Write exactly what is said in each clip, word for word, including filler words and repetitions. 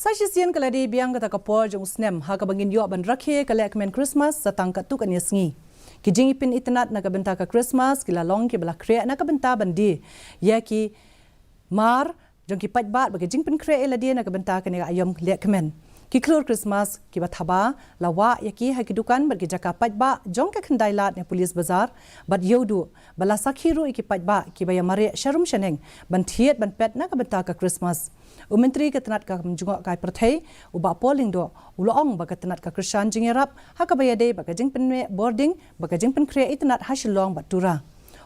Sa shisien ka la dei biang kata ka por jong u snem ha kaba ngin ïoh ban rakhe ka lehkmen Christmas sa tang katto katne sngi. Ki jingpynitynnad na ka bynta ka Christmas ki la long kiba la khreh na ka bynta ban die ïa ki mar jong ki paidbah bad ki jingpynkhreh ïa lade na ka bynta kane ka aïom lehkmen. Ki khlur Christmas kiba thaba la wah ïa ki ha ki dukan bad ki jaka paidbah jong ka Khyndai Lad ne Police Bazar bad ïewduh ba la sakhi ruh ïa ki paidbah kiba ïa mareh sharum shaneng ban thied ban pet na ka bynta ka Christmas. U Myntri ka tnat ka kam jngohkai pyrthei, u Bah Paul Lyngdoh, u la ong ba ka tnat ka kyrshan jingïarap ha kaba ïadei bad ka jingpynmih bording bad ka jingpynkhreh itynnad ha Shillong bad Tura.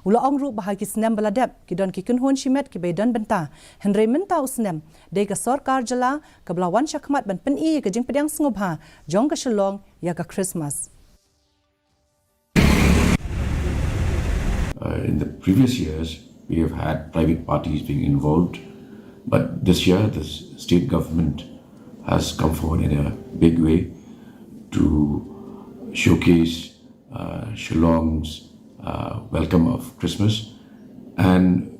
U la ong ruh ba ha ki snem ba la dep ki don ki kynhun shimet kiba ïadon bynta, hynrei mynta u snem dei ka sorkar jylla kaba la wan shakhmat ban pyni ïa ka jingpdiang sngewbha jong ka Shillong ïa ka Christmas. Uh, in the previous years, we have had private parties being involved, but this year the s- state government has come forward in a big way to showcase uh, Shillong's uh, welcome of Christmas. And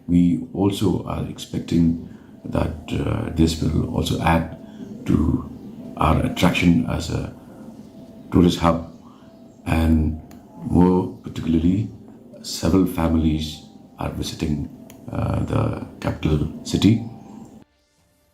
we also are expecting that uh, this will also add to our attraction as a tourist hub, and more particularly, several families are visiting uh, the capital city.